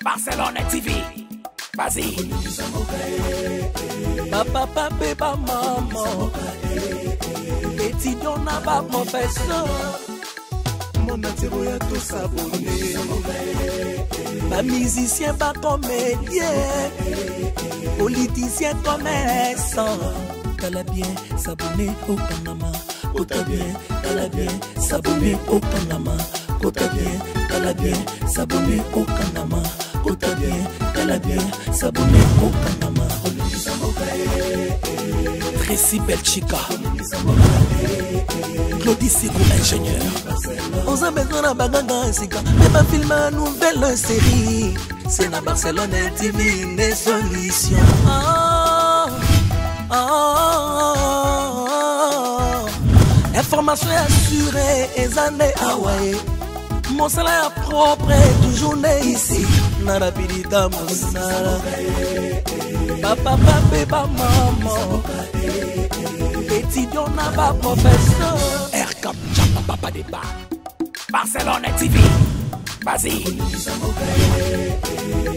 Barcelone TV. Vas-y. Bapapa mpe bamama, étudiant na baprofesseur, monde entier boya tosabone, bamusicien, bacomédien, politicien, commerçant. Tala bien, s'abonner, okangama. Kota bien, tala bien, s'abonner, okangama. Kota bien, tala bien, s'abonner, okangama. Kota bien, tala bien, s'abonner, okangama. Tracy Belchika, Claudie Sikou, ingénieur. Oza besoin na baganga sika mpe bafilme ya nouvelle série, c'est na Barcelone TV nde solution. Ah, ah, ah. Information assurée eza nde awa ye, mosala ya propre toujours nde ici na rapidita mosala. Bapapa mpe bamama, étudiant na baprofesseur, Rcap Chapa Papa Deba. Barcelone TV. Vas-y.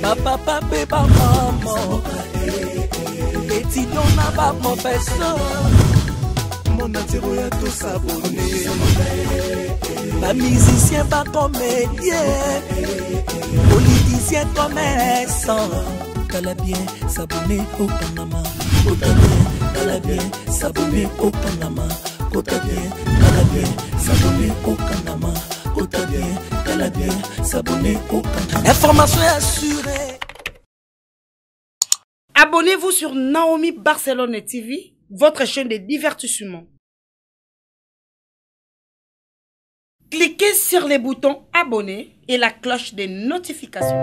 Bapapa mpe bamama, étudiant na baprofesseur, monde entier boya tosabone, bamusicien, bacomédien, politicien, commerçant. Tala bien, s'abonner, okangama. Kota bien, tala bien, s'abonner, okangama. Kota bien, tala bien, s'abonner, okangama. Kota bien, tala bien, s'abonner, okangama. Information assurée. Abonnez-vous sur Naomi Barcelone TV, votre chaîne de divertissement. Cliquez sur les boutons abonner et la cloche de notification.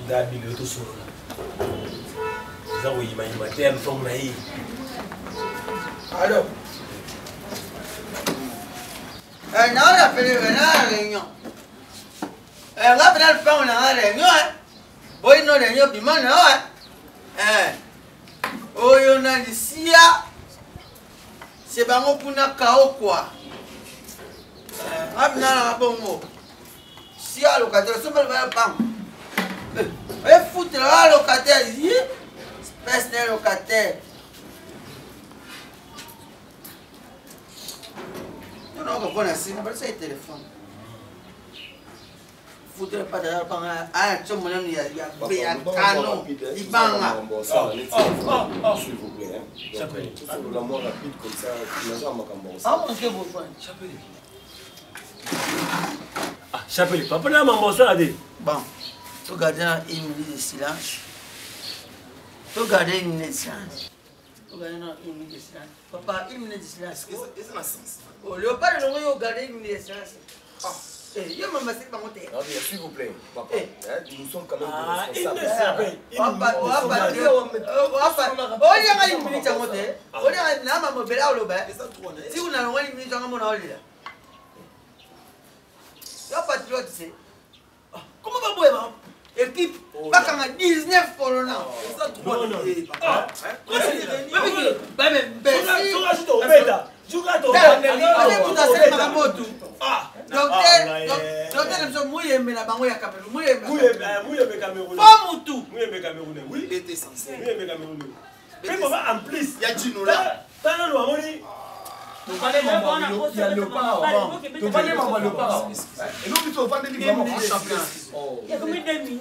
Ngabi lelo tosolola, eza koyimayima te ya lupango na ye. Allô. Eh, na rappelé na réunion. Eh, nga pena lupango na nga réunion, eh. Boyi no réunion bima na yo, eh. Eh. Oyo na lisia. C'est bango kuna kao quoi. Eh, nga pena na bongo. Sia locataire, soki ba lupango. Eh, eh foutre la locataire, yi. Espèce de locataire. Non, non, on a nsima balisa ye telefone futela pata ya banga aya tsomo nanu ya ya ya tano libanga. S'il vous plaît, hein. La moins rapide comme ça, naza makambo. Ah, monsieur Bofan. Ah, Chapelle, papa na mambo osala te. Bon, to garder une minute de silence. To garder une minute de silence. To garder une minute de silence. Papa, une minute de silence. Eza na sens. Oh, léopard elongo yo garder une minute de silence. Ah, eh, yo mama seki bango te. Ah, bien, s'il vous plaît, papa. Eh. Hein, nous sommes quand même Ah, des une responsables. Olianga une minute yango te, olianga na mama bela oloba Eza trop na ti kuna longoli minute yango mona olela yo patriote se comment baboya ba équipe bakanga 19 corona. Eza trop Non, na non. ye, papa. Hein? Soki tobeta, soki tobeta. Makambo tu Ah, docteur na biso muyembe na bango ya Cameroun, muyembe. Muyembe Cameroun. Po mutu. Muyembe Cameroun, oui. Il était censé. Muyembe Cameroun. Mais papa, en plus, Ya Gino là. tala nanu amoni. Tofandi mambo ya léopard awa. Tofandi mambo ya léopard awa. Eloko biso ofandeli vraiment. Oh.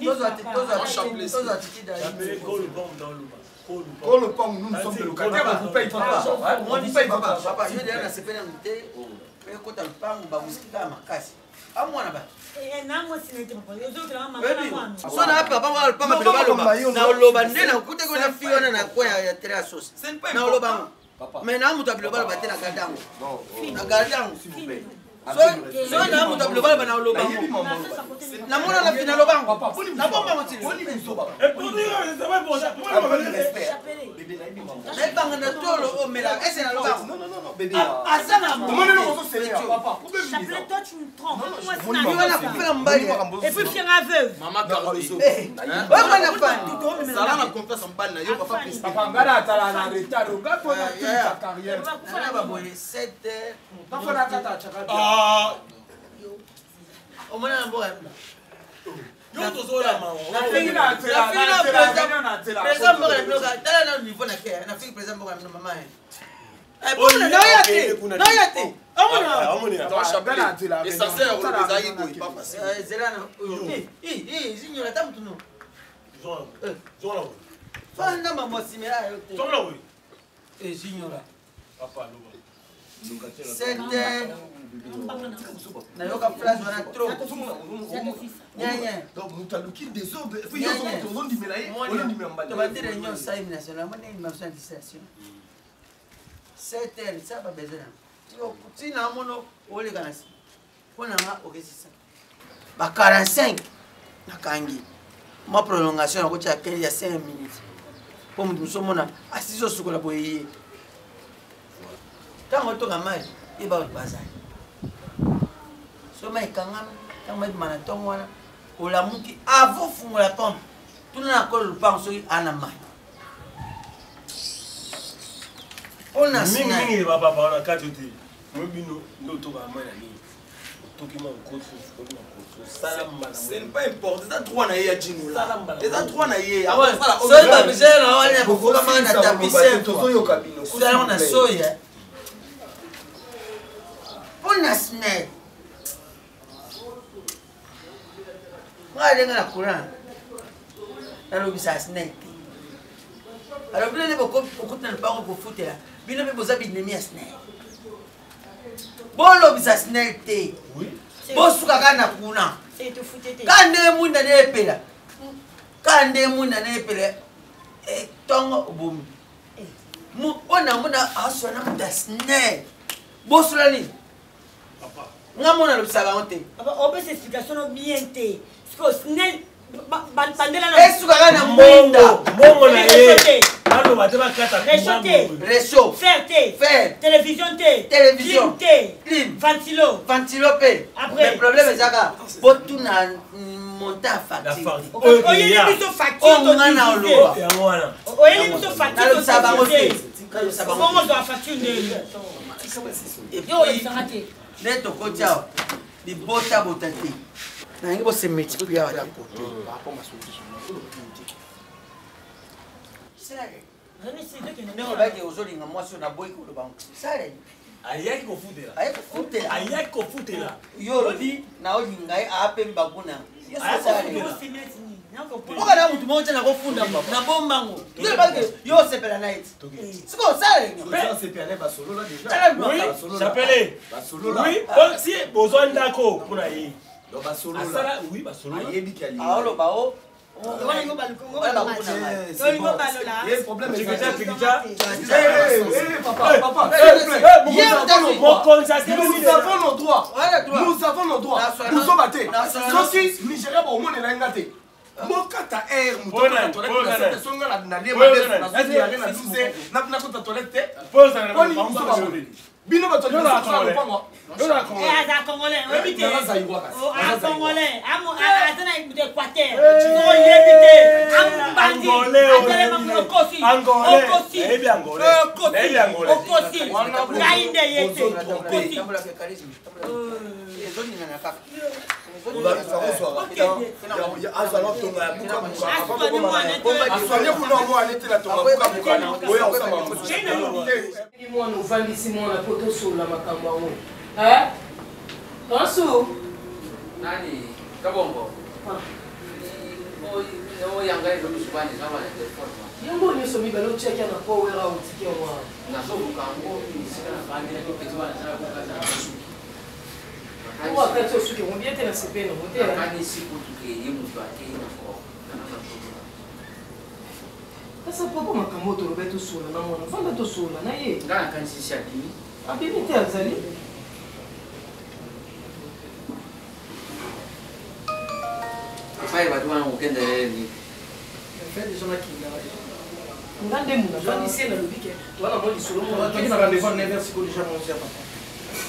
Tozwa tiki. Chapelle, go le bombe dans l'eau. Ko lopango, nous nous sommes des locataires, on vous paye votre argent. Hein. On vous paye votre argent. Papa, yo deya nasepeli yango te mpe kota lupango bawisiki kaka makasi amwana bato so na papa ngo alupanga pele baloba na oloba nde nakutaki na fi wana na coin ya tere ya sauce na oloba ngo Papa. mais na moto ya bilobaloba te na garde yango Non, oh, na garde yango. s'il vous plaît. Soki na moto aloba na oloba namona na fina lobango nabombango tinayebanga na tolo omela ese na lobango aza na wana kufela mobali Omona na mboka yo tozolama. Président mboka na bino, tala na niveau na ke nafiki président mboka na bino, mama naoya te, naoya te. Zela na zinyola ta mutu no fanda mamosimela yo te ezinyola. Sete nayoka place wana trop nyanya. Moto aluki désordre, ozondimela ye, ozondimela mbali. Tobandi réunion saim national, moni maso ya distraction. 7 heures sa babesoin na ntina mono oleka na nsima mpo na nga okesisa ba 45, nakangi mwa prolongation, nakotia 15 ya 5 minutes mpo moto mosu omona asisi osukola boye ye ntango otonga mai ye bato bazali so mai ekangami ntango mai ebima na ntongo wana olamuki avo fungola pompe, tuna na kolo lupango soki ana mai mpona mingimingi bapapa wana kati te mo bino nde otokaka mai na nini, otoki ma okosi, okoki na kosi osala mbala. Ce n'est pas important, eza droit na ye ya jinola, eza droit na ye. Soki bamisele na wana kokokama na tapis, tozoyoka bino. Salon na soya mpona SNEL nga ndenge na courant nalobisa SNEL te. Alors bino nde bokuti na lopango kofutela, bino mpe boza binemi ya SNEL, bolobisa SNEL te, bosuka kaka na kuna. Kaka ndenge mwinda nde epela, kaka ndenge mwinda nde epela ntongo obomi oyo namona aswa na moto ya SNEL, bosola nini? Nga mona alobisa bango te. Opesa explication no bien te. Sikoyo SNEL bandela esukaka na mwinda. Mbongo na ye aloba te, bakata. Réchaud te. Réchaud. Fer te. Fer. Télévision te. Télévision. Clim te. Clim. Ventilo. Ventilo mpe. Après. Mais problème ezaka botuna montant ya facture. Oyeli biso facture. Oyo nga na oloba. Yango wana. Oyeli biso facture. Nalobisa bango te, nalobisa bango. Bongo ozwa facture ndenge yo olobisanga te. Nde tokoti awa libota bota te, nalingi bose multiplie awa te. Ndenge olobaki ozolinga mwasi oyo, naboyi koloba ngo sale. Ayaki kofutela. Aye kofutela. Ayaki kofutela. Yo olobi naolinga ye aapembi bakuna. Ayaki kofutela. Mboka na mutu moko te nakofunda na bombango. Yo olobaki yo osepela na ye ti sikoyo osala réunion. Oui, chapelet. Oui, donc si bozwa ndako mpona ye asala, oui, basolola. Aoloba o. Chikicha, chikicha. Papa, mokonzi. Nous avons nos droits. Nous avons nos droits. Buzoba te. Soki Nigeria baomonela ye nga te. Mokata air moto songa na nalie na 12 nakota toilette te. Poni buzoba bino bato lopango. Aza congolais, oyebi te? Naza Zaïrois kasi. Aza congolais, aza na Équateur, oyebi te? Amubandi atelema, okosi, okosi, okosi, okosi, ngai nde ye te, okosi. Ezoningana kaka. Azala tonga ya bukabuka, aswanye kuna mwana ete na tonga bukabuka oyo akosamba. Mwana ovandisi mwana mpo tosolola makambo yango. Kansu. Nani kabongo oyanga elobi eza wana telefone. Yango nyonso mibale otiaki na po wera otiki yango wana. Nazoluka yango esika navandelaki mpenza wana eza nakokaza na basuki. Oyo akati osuki yango bien te na sepele nango te. Nakanisi kutu ke ye moto akei na kor. Kasi papa, makambo oyo tolobai, tosolola na mwana, vanda tosolola na ye. Nga nakanisi si abimi. Abimi te, azali. Epai bato wana kokende nini? Nga nde moto navandisi ye, nalobi ke toza na mwa lisolo moko. Toki na rendez-vous à 9h, sikoyo déjà 11h, papa.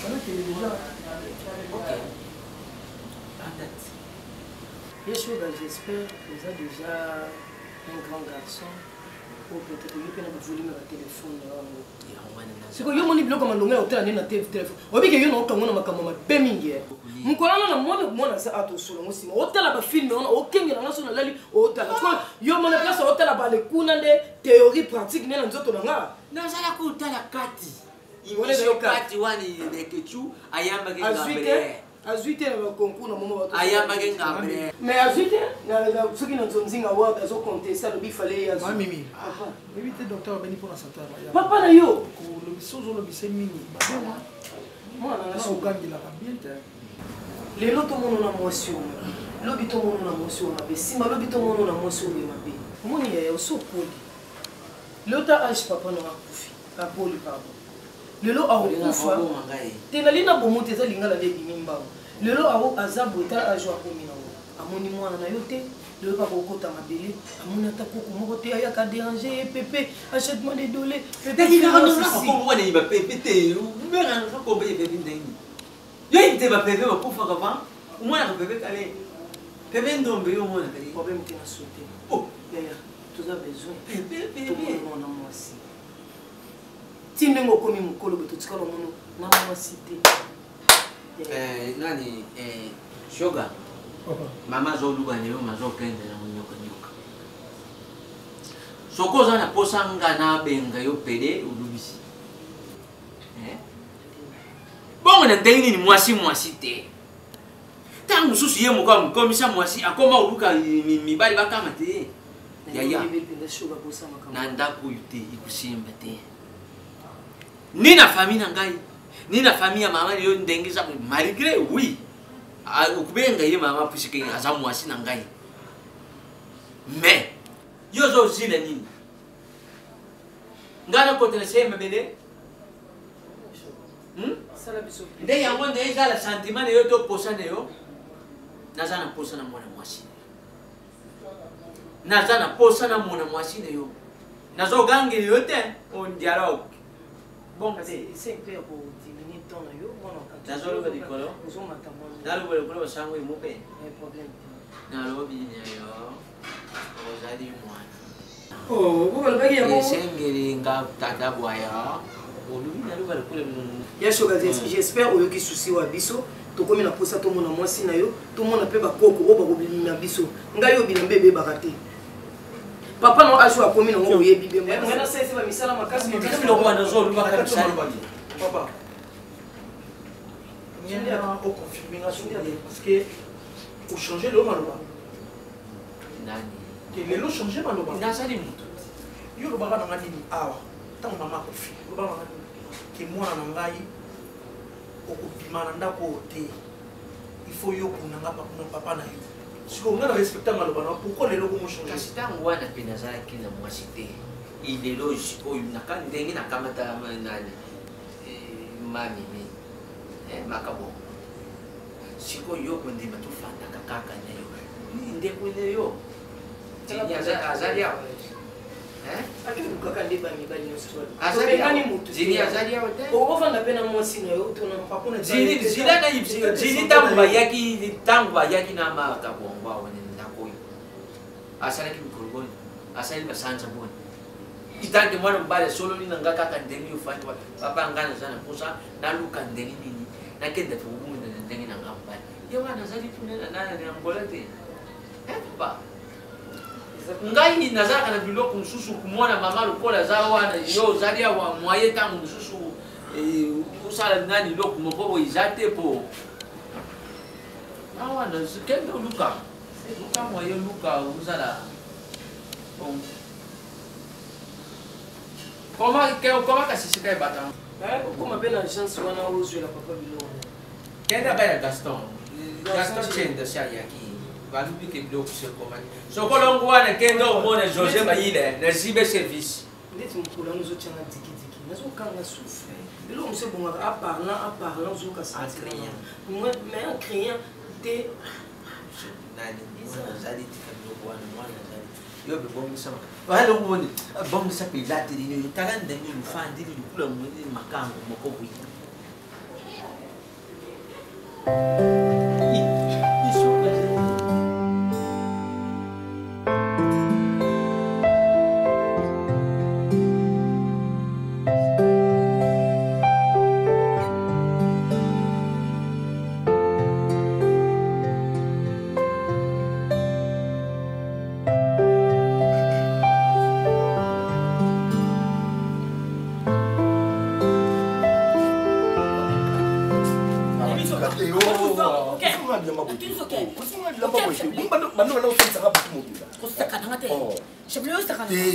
Wana déjà. Ok. En date. Yeshuga, j'espère oza déjà un grand garçon oyo peut-être oyo mpe na bavolume ya batelefone na yango. Sikoyo yo omoni biloko ya malonga ya kotala nde na telefone, oyebi ke yo na okango na makambo mabe mingi. E mokolo wana na mwana mwana aza ato osolo yango nsima otala bafilme wana, okengela nga so nalali otala. Sikoyo yo mona place otala bale kuna nde théorie pratique nde na nzoto na nga. Nazala kotala kati émission kati wana, Lekechu ayambaki. Azwi te, azwi te na baconcours na momo. Ayambaki Ngabre. Mais azwi te soki na Nzonzinga Award azoconteste, alobi fale ye azwi. Mimi, oyebi te docteur abeni mpona santé. Papa na yo. Kolobisa, ozolobisa mingi mabe. Mwana na ogangelaka bien te. Lelo tomona na mwasi oyo mabe, lobi tomona na mwasi oyo mabe, nsima lobi tomona na mwasi oyo mabe. Omoni yaya, osi okoli lelo ta age papa na akufi, akoli, pardon, lelo akokufa te. Nali na bomo te, eza lingala nde ebimi mbango. Lelo ao aza boye, ta age akomi nango, amoni mwana na yo te. Lelo kaka okota mabele, amoni ata koko moko te ayaka déranger ye: "Pepe, achète-moi des dolés, pepe." Wana bapepe te, pepe ndenge yo yebi te, bapepe bakufaka va. Omonaka pepe kale, pepe ndombe, yo omonaka ye. Problème te, na sauté. Oh. Yaya, toza besoin pepe, pepe. Tomona mwasi ti ndenge okomi mokolo boye, totikala omono na mwasi te. Nani, Shoga, mama azoluka na yo, mazokende na monyokanyoka. Soki oza na posa nga nabenga yo pede, olubisi bongo na ndenge nini? Mwasi, mwasi te. Ntango mosusu ye moko amokomisa mwasi, akoma oluka mibali bakama te. Yaya, na ndako oyo te, ekosimba te, ni na famille na ngai, ni na famille ya mama. Yo ndenge eza, malgré oui okobenga ye mama puisque aza mwasi na ngai, mais yo oza ozila nini? Ngai nakota na se mabele nde yango nde ezala sentiment na yo to posa na yo. Naza na posa na mwana mwasi, naza na posa na mwana mwasi na yo. Nazogangeli yo te on dialogue bon te. Nazoloba likolo, naloba likolo, basango emope. Nalobi na yo, ozali mwana, esengeli nga tata bwaya olobi, naloba lokola. Ya Shoga, j'espère oyoki susi wa biso. Tokomi na posa tomona mwasi na yo, tomona mpe bakoko oyo bakobima biso. Ngai oyo bilamba ebebaka te, papa na age akomi nango, oyebi bamisala makasi. Biloko wana ozolubaka misala. Papa, ngenda oconfirme nga soki, parce que ochange lelo maloba. Nani? Ke lelo change maloba. Nazali motu. Yo olobaka na nga nini awa ntango mama akufi? Olobaka na nga nini? Ke mwana na ngai, okobima na ndako oyo te, il faut yo okunda nga na papa na yo. Sikoyo nga na respecta maloba na, pourquoi lelo komochange? Kasi ntango wana mpe nazalaki na mwasi te. Ilelo oyo ndenge nakamata nani, mamimi makambo, sikoyo yo kondima tofandaka kaka na yo, ndeko na yo azali awa. Akendukaka nde bamibali nyonso. Tobengani motu. Zini azali awa te. Okofanda mpe na mwasi na yo. Zila na Zini, ntango bayaki na makambo yango awa na ndako oyo, asalaki mikolo boni, asali basanza boni? Itanke mwana mobali asololi na nga kaka ndenge ofandi. Papa, nga naza na mposa naluka ndenge nini nakenda tokobunda na ndenge na nga mobali. Ye wana azali kuna na Angola te. Papa, ngai nazalaka na biloko mosusu. Kumona mama lokola aza wana, yo ozali awa, moye ntango mosusu osala nani eloko moko boye eza te. Po awa kende oluka, luka moye, luka ozala bon. Koma kasi sika ebata. Okoma mpe na agence wana, ozwela papa biloko. Kende aba ya Gaston, Gaston Chenda si ayaki, balobi ke biloko sekoma. Sokolongo wana, kende omona José Bayile na Zibe Service. Ndeti mokolo wana ozotyanga dikidiki, nazokanga souffle. Eloko mosu ebongaka aparlant, aparlant ozoyoka sentiment, mais en criant te. Nani mwana azali, tika biloko wana, mwana azali. Yo mpe bongisa eloko boni, bongisa mpe elateli yo, tala ndenge lufandili lukula makango moko boye.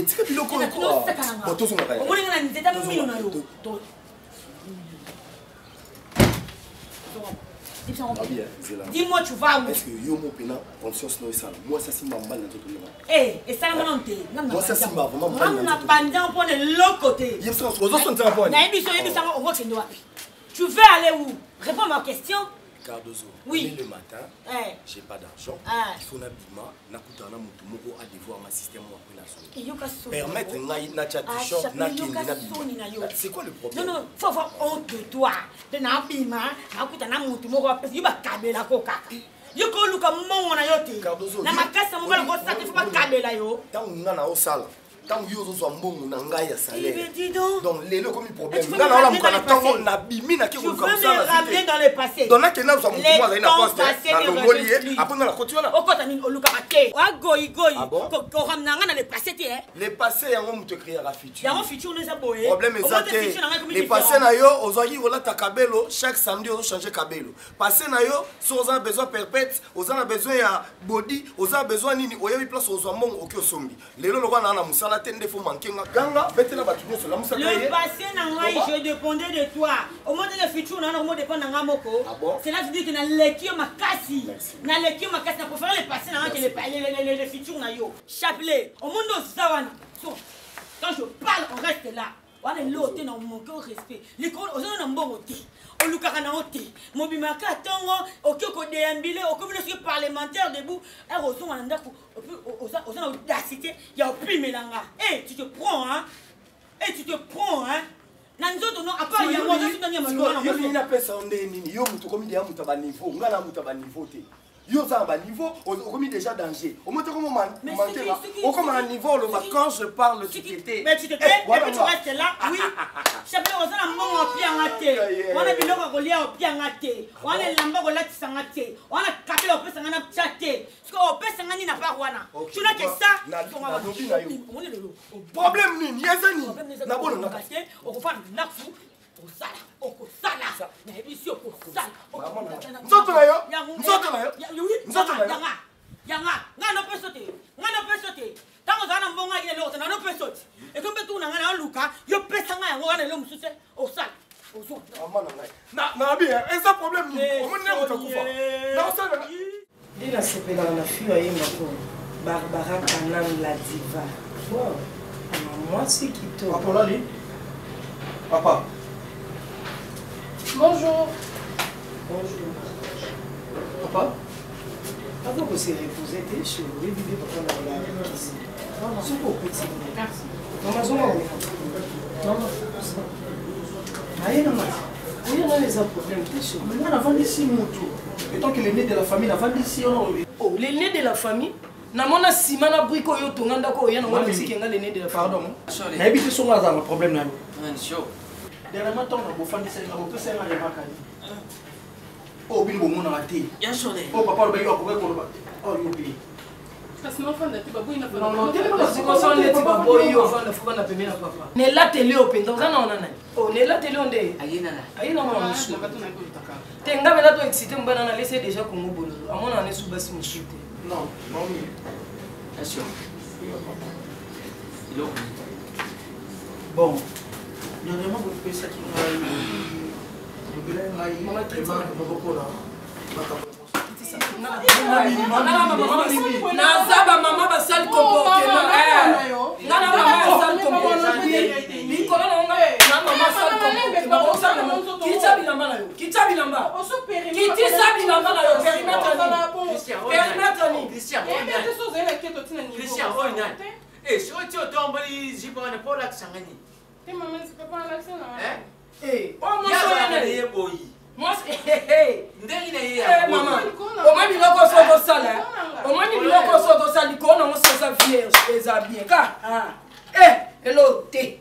Tika biloko oyo na nzeta mino na yo. Dis-moi, tu vas où? Est-ce que yo mo pena conscience no esala? Moi ça simba mbali na nzoto nanga. Eh, esala ngana nte. Moi ça simba vraiment mbali na nzoto. Na pandan pona l'autre côté. Yebisa ozo sonisa pona. Na yebiso yebisa ngo okende wapi? Tu veux aller où? Réponds à ma question. Cardozo, oui. Le matin, eh. j'ai pas d'argent. Eh. Il faut nabima, nakutana mutu moko a devoir ma système après la zone. Permettre ngai na chat t-shirt na kindi na bima. C'est quoi le problème? Non non, faut avoir honte de toi. De nabima, nakutana mutu moko apesa yo bakabela ko kaka. Yo ko luka mongo na yo te. Cardozo, na makasa moko ko sati faut bakabela yo. Tangu nga na osala. Tangu yo ozozwa mbongo na ngai ya salaire. Donc lelo ekomi problème. Tu veux Nga me na ramener olamuka dans na le ntongo passé. nabimi nake Tu koluka veux me mosala ramener dans le passé. Donc nakende nazwa motu Les moko azali na temps poste passés ne nalongoli reviennent ye plus. après nga nakoti wana. Okota nini olukaka te. Wagoyigoyi. Ah bon? Koramena nga na le passé te. Le passé yango moto ekreaka futur. Yango futur no eza boye. Problème eza Omote te. futur na ngai ekomi Le passé différent. na yo ozwaki kolata kabelo chaque samedi ozochange kabelo. Passé na yo soki oza na besoin perpète, oza na besoin ya body, oza na besoin nini, oyebi place ozwa mbongo oki osombi. Lelo lokola naa na mosala te nde fo manke nga ganga betela bato nyonso lamusaka Le ye. passé na ngai, je dépendais de toi. Au moment le futur na ngai, dépend na ngai moko. Ah bon? Cela veut dire que na leki yo makasi. Merci. Na leki yo makasi, na préféré le passé na ngai que le futur na yo. Chapelet, au monde oza wana. So, quand je parle, on reste là. Wana eloko te na manque au respect. Likolo oza na mbongo te. Olukaka na yo te. Mobimaka ntongo, okoki kodéambuler, okomi soki parlementaire debout, ere ozonga na ndako, oza na audacité ya opimelanga. Eh, tu te prends hein. Eh, tu te prends hein. Na nzoto no, à part yango, oza soki nani ya malonga na Yo nini ngo. napesa yo nde nini? Yo moto okomi deya moto ya baniveau, nga na moto ya baniveau te. Yo oza na baniveau, okomi déjà danger. Omote komo Mais manke soki- nga. soki- Okoma na niveau oloba soki- quand je parle tu te tais. Mais tu te Eh, tais, et voilà puis tu moi. restes là, oui. Chapelet, oza na mbongo opianga te. Yeah. Wana biloko ya kolia opianga te. Wana elamba kolatisanga te. Wana kabela opesanga na tya te. Soki opesanga nini na part wana? Ok, Tu n'as que moi, ça. nalobi na yo. Omoni lelo. Problème nini? Eza nini? Problème eza Nabona nga. te. Okofanda ndako, okosala, okosala. Nayebi si okosala. Mama na nga. Nzoto na yo? Nzoto na yo? Nzoto na yo? Yanga, yanga, nga no peso te. Nga no peso te. Tango ozala na mbongo ya eloko te, na no peso te. Ekomi mpe tuna nga na oluka, yo pesa nga yango wana eloko mosusu te, osala. Ozwa. Mama na ngai. Na nabi, eh, eza problème nini? Omoni nde moto akufa. Nakosala na- Nde nasepelaka na fille ayemba ko Barbara Kanan la diva. Wow, mwasi kitoko. Papa olali? Papa. Bonjour. Bonjour. Papa. Papa ko se reposer te chez oyebi nde papa na olala kisi. Soki okoti. Merci. Mama zonga koya. Mama. Aye na ngai. Oyo nani eza problème te chez Mais nga navandisi mutu. Étant que l'aîné de la famille, navandisi yo. Oh, l'aîné de la famille? Namona nsima na brike oyo otonga ndako oya nango Mami. olakisiki nga l'aîné de la famille. Pardon. Nayebi te songo azala na problème na yo. Sure. Dernièrement ntango na bofandisaki nga bopesaki nga remarque ali. Oyo bino bomonaka te. Oyo papa alobaki akoki koloba te. Oyo yo mpe. Kasi nofanda te, baboyi na Non, non, telema na Sikoyo soki neti baboyi yo ovanda fo bana pembeni na papa. Nelateli oyo mpenza oza na wana nani? Oh, nelateli oyo nde? Aye nana. Aye na mwana mosusu. Te nga mpenza to excité mobali na alesi ye déjà Congo bololo. Amonaka ne su basi mosusu te. Non, Naomi. Attention. Eloko. Bon, dernièrement bopesaki ngai lobelaki ngai remarque moko mpona makambo Naza bamama basali comportement. Nga na mama asali comportement. Likolo na nga na mama asali comportement. Kitsa bilamba na yo kitisa bilamba kitisa bilamba na yo périmètre nini périmètre nini Christian oyo nani Eh, soki ti otomboli jipe wana mpo olakisanga nini ye boyi ndenge na ye mama omoni biloko oso okosala omoni biloko oso okosala likolo nango so oza vierge eza bien ka e elo te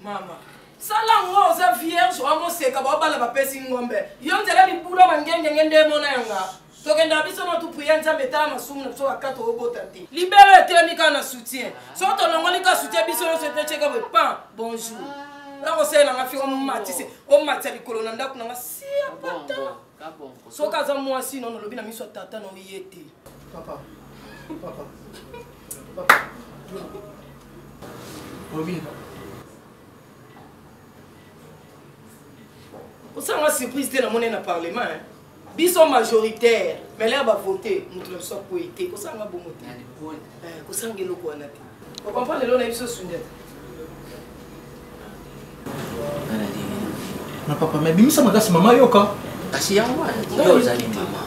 mama sala yango oza vierge wamoseka baobala bapesi ngombe yo nzela libula bangengenge nde emona yanga tokendaka biso na tupriya nzambe etala masumu na biso bakata obota te libelo etelemi kaka na soutien soki tolongoli kaka soutien biso nyonso etecheka boye pan bonjour nakosalela nga fi omatise omatisa likolo na ndako na nga sia pata soki aza mwasi no nalobi na miso ya tata na oye te papa papa papa olobi osala nga surprise te namoni na parlement hein. Biso majoritaire mais lere bavote moto na biso akwei te kosala nga bongo te eh, kosala nga eloko wana te okomprendre lelo na biso sundete na papa me bimisa makasi mama yoka kasi yango wana yo ozali mama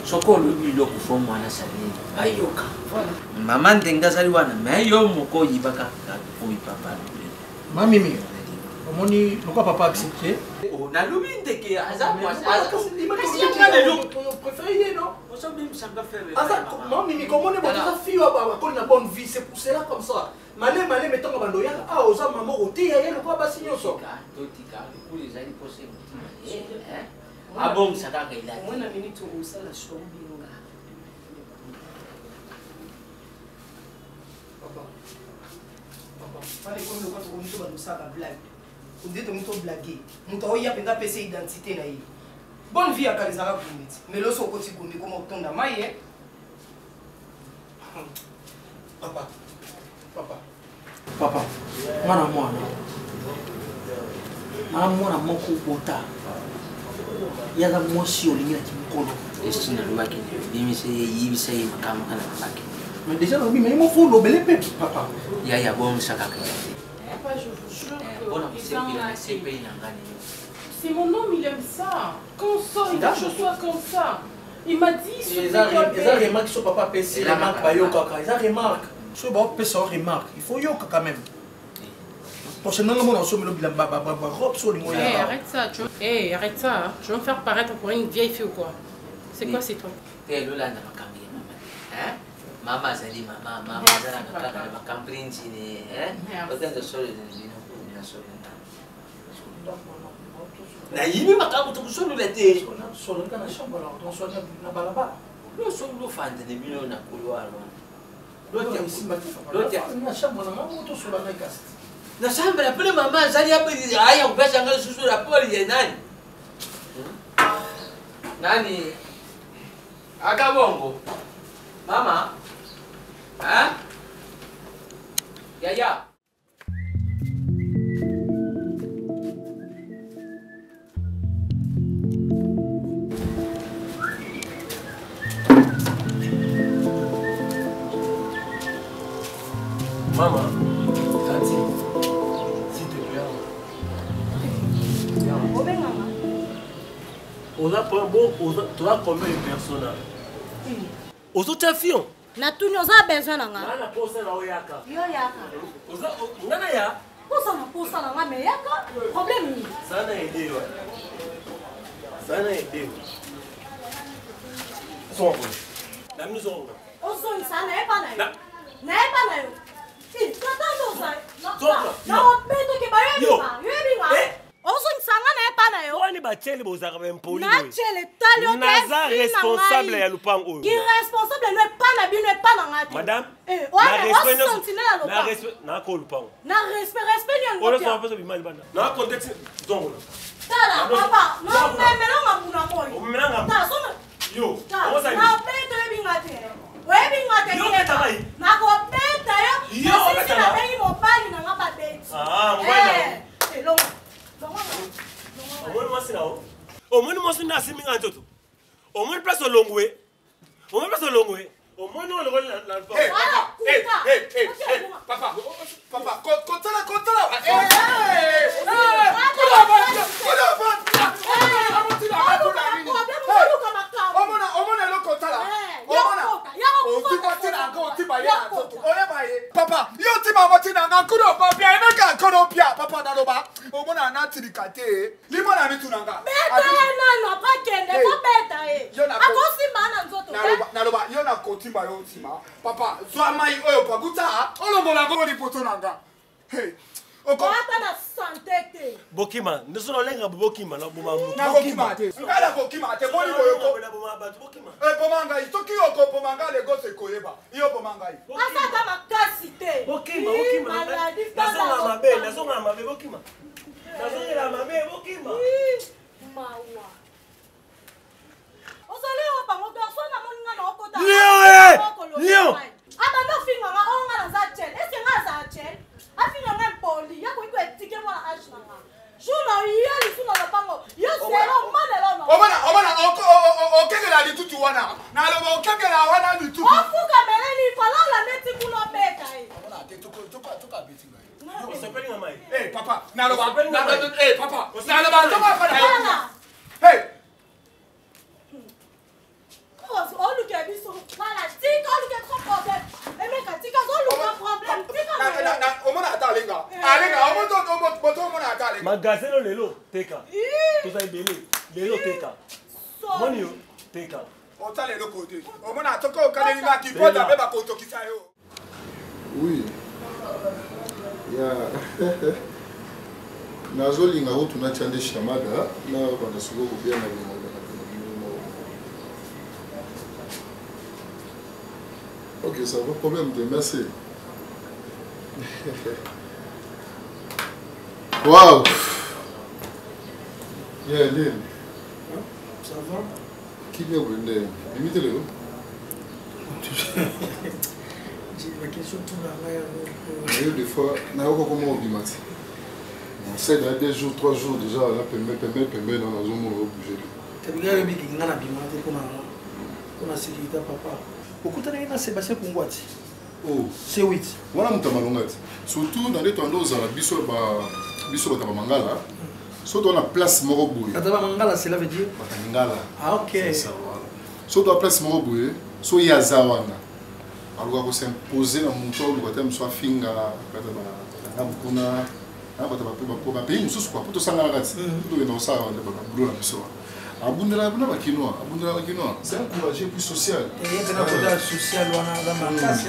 soki olobi biloko fo mwana asali nini ayoka mama ndenge azali wana me yo moko oyibaka oyo papa mamimi omoni lokola papa accepte oh, nalobi ndeke aza mamimi komoni boto oza fille oyo bakoli na bonne vie c'est pour cela comme ça male male metongo bando oyaka awa oza mama oteya ye lokola basi nyonso abongisa kaka elati omona minute okosala shombinga papa papa wana ekomi lokola tokomi to bando osala bablage ondire tokomi to blage moto aoya mpenza apesa identité na ye bonne vie ya kala ezalaka gombe ti mais loso okoti gombe ekoma otonda mai e papa papa papa mwana mwana mwana mwana moko bota ye aza mwasi olingi na kimokolo esi nalobaki bimisa ye yibisa ye makambo kana nalobaki mais déjà nalobi mais moko olobele mpe papa yaya bongisa kaka Papa, je vous jure que mpona kosepela nasepeli na ngai C'est mon homme, il aime ça. Quand on sort, il veut que je sois comme ça. Il m'a dit ce eza remarque so papa apesi remarque bayokaka eza remarque soki baopesa yo remarque il faut yoka quand même prochainement nga mona osomelo bilamba barobe so olingo Hey, arrête ça, tu veux... Hey, arrête ça, hein. Tu veux me faire paraître pour une vieille fille ou quoi C'est quoi ces trucs te lolanda makambo ya mama te mama azali mama mama azalaka kaka na makambo nzine otanza solo bino na solo nayibi makambo tokosolola te lofanda na bino na couloir wana na chambre apele mama azali aya kopesa nga lisusu rapport ya nani nani akabongo mama hein? yaya Mama, Tati, s'il te plaît. Oza bon, oza toza combien de personnes là? Ozotia fion? Natuni oza besoin na nga. Nga na posa na oyaka. Yo yaka. Oza nga na ya. Posa na posa na nga mais yaka. Problème nini? Sana aide yo. Sana aide yo. Zongo. Na mi zongo. Ozongisa na yeba na yo. Na yeba na yo. Tata nde oza. Na obetoki bayebi nga. Yoyebi nga. Ozongisa nga na epa na yo. Wani batiele bozalaka baimpoli. Natiele tali yo te. Naza responsable ya lupango oyo. Ki responsable no epa na bino epa na nga te. Madame. Eh, wana osentine na lopango. Na respect na ko lupango. Na respect respect ni yango. Oyo so pesa bima libanda. Na contexte zongo. Tala papa, no memela nga muna moi. Omemela nga. Tala so Yo. Na beto yebi nga te. Oyebi nga te. Yo beta ngai. Nakobeta yo. Yo obeta nga. Nabengi mobali na nga babeti. Ah, mobali na. Eh, elongo. Omoni mwasi na yo. Omoni mwasi nde asimbi nga nzoto. Omoni place olongwe. Omoni place olongwe. Omoni olongwe na na. Papa, papa, kotala, kotala. Omona eloko otala. Omona. Otiba tina nga otiba ye na nzoto. Oyeba ye. Papa, yo otiba ngo tina nga nkolo papia emeka nkolo pia. Papa naloba, omona natilika te. Limona mitu na nga. Beta ye nano apres akende kobeta ye. Akosimba na nzoto te. Naloba yo na kotimba yo nsima. Papa, zwa mai oyo pakuta olongola ngo lipoto na nga. Hey. Ata na sante te. Bokima, ndoso na lenga bokima na boma mutu. Nakokima te. Ngai nakokima te. Boni boyoko. Eboma ngai. Soki okoboma ngai Lagos ekoyeba. Yo boma ngai. Asa ata makasi te. Bokima, bokima. Nazonga mabe, nazonga mabe bokima. Nazongela mabe bokima. Mawa. Ozali oyo bango garçon namoni nga na okota. Lion! Lion! Abanda ofinga nga oyo nga naza chel. Est-ce que nga azala chel? Afinga nga impoli. Ya koki koetike mwana age na nga. Jour na ye lisu na lopango. Yo zero manelo na. Omona omona okengela litutu wana. Naloba okengela wana litutu. Ofuka meleli falala neti kuna obeta ye. Omona te toko toko toko abeti ngai. Osepeli na mai. Eh papa, naloba eh papa, naloba toko afana yo. Hey! Oluka biso voilà tika oluka biso problème emeka tika ozoluka problème tika omona ata alenga alenga moto omona ata alenga magasin no lelo teka toza ebele lelo teka moni yo teka otala eloko te omona soki okaneli nga kipota mpe bakotokisa yo. Oui. Ya. Nazolinga kutu natya nde shamada na banda sikoyo kobianga bino Ok, ça va, problème de merci. Waouh! Yeah, Lynn. Ça va? Kimia boye nde bimi te lelo? Question tuna ngai yango. Yo des fois nayoka koma obima te. Nasai na 2 jours, 3 jours déjà na pembe pembe pembe na nazomona obouge te. Kabila oyebi ki nga na bima te mpona mpona sécurité papa. Okutanaki na Sébastien Kungwati. Oh. C8. Wana moto ya malonga te. Surtout na nde toanda ozala biso ba biso bato ya bamangala. Soki toza na place moko boye. Bato ya bamangala cela veut dire? Bato ya lingala. Ah ok. C'est ça voilà. Soki toza place moko boye, soki ye aza wana aluka ko s'imposer na moto aluka te mosu afinga bato ya ngambo kuna na bato ba pays mosusu quoi po tosanganaka ti po tokenda kosala babulo na biso wana. Abundelaka kuna ba kinois, abundelaka ba kinois. C'est un courageux puis social. Et ye na côté social wana aza makasi.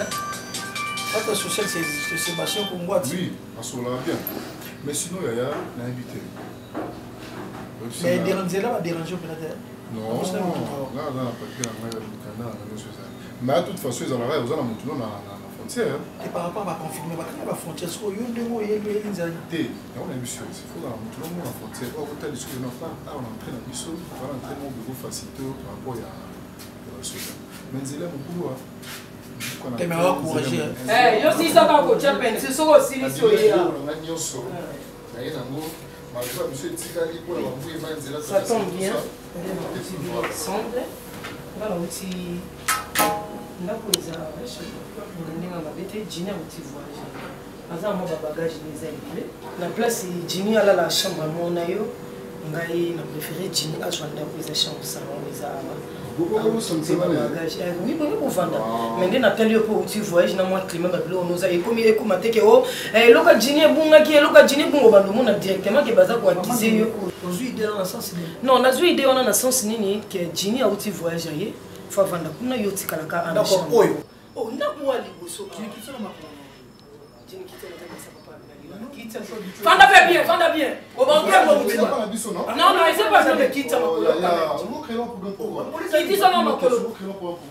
Côté social c'est Sébastien Kongwati. Oui, asololaka bien. Mais sinon yaya nayebi te. Mais nzela ba déranger mpena te. Non, nga aza na papier na ngai ya mikanda na ngai nyonso ezali. Mais à toute façon ezalaka oza na motu no na frontière. Et par rapport à baconfirme bakanga bafrontière sikoyo yo ndenge oyebi oyebi nzela te yango nayebi biso il faut ozala motu no mona frontière oyo akotali soki no awa na entrée na biso wana entrée moko beko facilité par rapport ya basoda mais nzela ya mobulu yo silisaka kotya peinture soki osilisi oye nanga nyonso naye nango malgré biso etikali mpona bambuyi mai nzela. Ça tombe bien, ensemble nga nauti ndako eza na ndenge ya mabe te. Jini auti voyage, aza na mwa babagage ne eza ebele na place. Jini alala chambre moko na yo. Ngai na préféré Jini azwa ndako eza chambre salon eza awa. Oui, boye kovanda mais nde natali yo mpo outi voyage na mwa climat babiloko noza ekomi ekoma te ke o eloko jini ebungaki, eloko jini ebungo bando omona directement ke baza koakize yo. Non, nazwi idée wana na sens nini ke jini auti voyage aye fo avanda kuna, yo otikalaka ana oyo ndako wa liboso. Fanda pe bien, fanda bien. Non, non, eza pas bien kitisa makolo. Kitisa na makolo.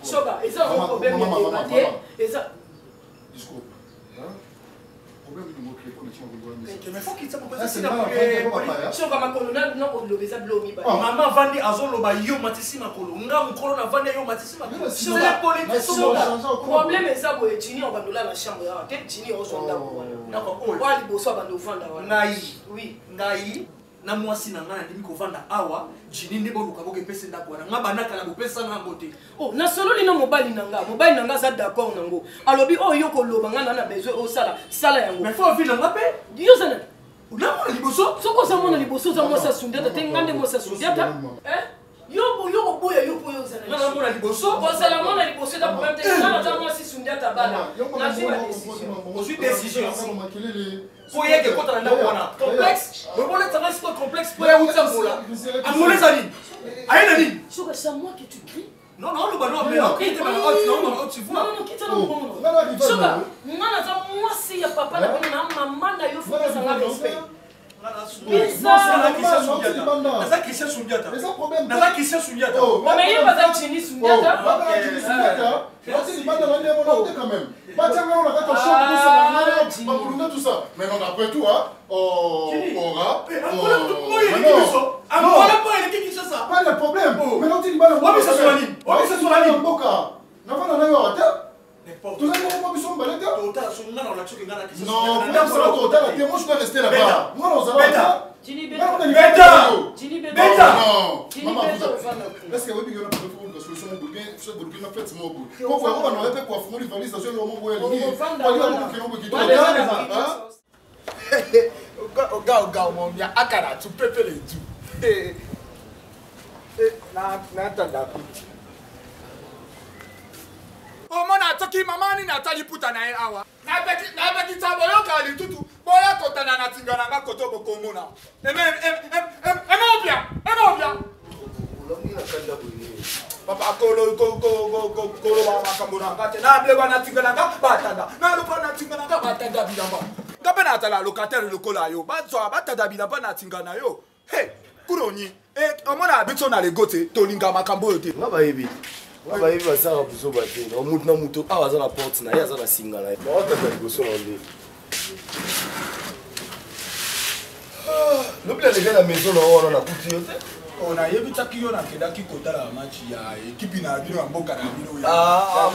Soba, eza un problème ya débat te. Eza soka makolo na oloba eza bilo mibale. Mama avandi azoloba, yo matisi makolo, nga mokolo navandi, yo matisi makolo. Problème eza boye, Jini obandola na chambre awa te. Jini ozwa ndako wana oya liboso abanda ovanda wana. Ngai? Oui. Ngai? Na mwasi na ngai nandimi kovanda awa, Jini nde boluka boke epesi ndako wana. Nga banda kala bopesa nga yango te. Oh, nasololi na mobali na nga, mobali na nga aza d'accord nango. Alobi oyo oh, yo koloba nga na na besoin osala, sala yango. Mais faut vivre nga pe. Yo zana. Oza mwana liboso? Soki oza mwana liboso oza mwasi ya Sundiata te, nga nde mwasi ya Sundiata. Eh? Yo yo koboya yo mpo yo ozala. Nga na mwana liboso? Kozala mwana liboso eza problème te. Nga naza mwasi Sundiata bana. Nazwi ba décision. Ozwi décision. Po yeke kota na ndako wana. Complexe. Bobola tanga siko complexe po ya wuta Angola. Angola eza nini? Aye na nini? Soka c'est à moi que tu cries. Non, non, loba non, mais okite na haute, non, non, tu vois. Non, non, kita na bongo. Soka, nga naza mwasi ya papa na bino na mama na yo faut pesa nga respect. Naza Christian Sundiata. Naza Christian Sundiata. Mais ye baza Jimmy Sundiata. Bati libanda na nde mona te quand même. Bati nga na kata chambre tout ça na ngai ba tout ça. Mais non après tout hein. Oh, aura. Angola po eleki Kinshasa. Pas de problème. Mais non ti libanda. Wapi sa solani? Wapi sa solani? Mboka. Na vana na yo ata. tozali moko mpo biso mibale te non totala te moi je dois rester là-bas moi ozala est-ce que oyebi kena solution moko bien so boluki na fete moko boye po boye akobana oye mpe koafungoli valise azwi eloko moko boye alingi alingi akokende boye Oga oga oga ọmọ mi akara tu pepele tu. Na na tanda kuti. Omona toki mama nini ata liputa na ye awa. Nabekisa boyoka litutu boya kotana na tinga na nga koto bokomona. Eme eme obia eme obia. Papa kolo koloba makambo na nga te naleba na tinga na nga batanda naloba na tinga na nga batanda bilamba nga mpe nazala locataire lokola yo bazwa batanda bilamba na tinga na yo he kuroni eh, omona biso na lego te tolinga makambo oyo te nga bayebi nga bayebi basalaka buzoba te motu na motu awa aza na porte na ye aza na singa na ye baotata liboso na nde ah, lobi naleka na maison na wana nakuti yo te oh, nayebisaki yo nakendaki kotala match ya ekipi na bino ya mboka na bino ah, ah,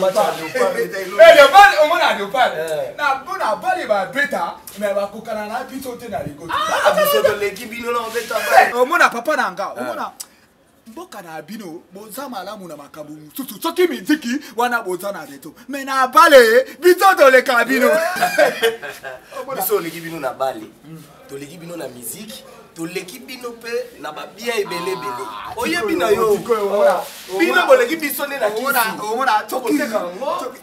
eh, omona leopard na bale babeta me bakokana na biso te na ligo biso toleki bino na obeta omona papa na nga omona mboka na bino boza malamu na makambo mosusu soki miziki wana boza na reto me na bale biso toleka bino biso oleki bino na bale toleki bino na miziki toleki bino mpe na babien ebele ebele ah, oyebi na yo bino boleki biso nde na kisioteka yango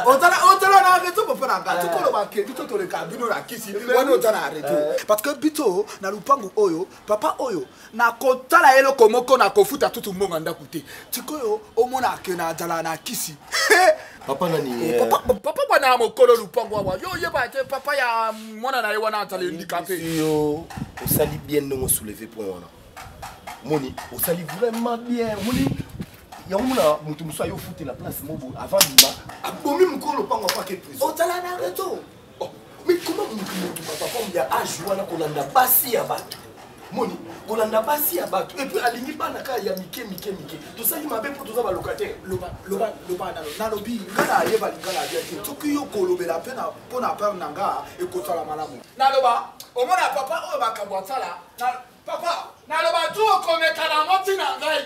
ozala na reto papa na nga tokoloba ke biso toleka bino na kisi wana oza na reto parce que biso na lupangu oyo papa oyo nakotala eloko moko nakofuta tutu mbongo ya ndako te sikoyo omona ke nazala na kisi papa nani eh, papa bwana ya mokolo lupango awa yo oyeba te papa ya mwana na ye wana azala handicapé yo osali bien ndenge osouleve point wana moni osali vraiment bien omoni yango mona moto mosusu aye ofutela place moko boye avant bima abomi mokolo lopango apake prison ozala na reto oh, mais comment moto moto papa ya age wana kolanda basi ya bato moni kolanda basi ya bato epuis alingi bana kaka ya mike mike mike tosali mabe mpo toza balocataire loba loba loba nano nalobi nga nayeba lingala ya bien te soki yo kolobela mpe mpo na peur na nga ekosala malamu naloba omona papa oyo makambo asala papa naloba tu okomeka na yango ntina ngai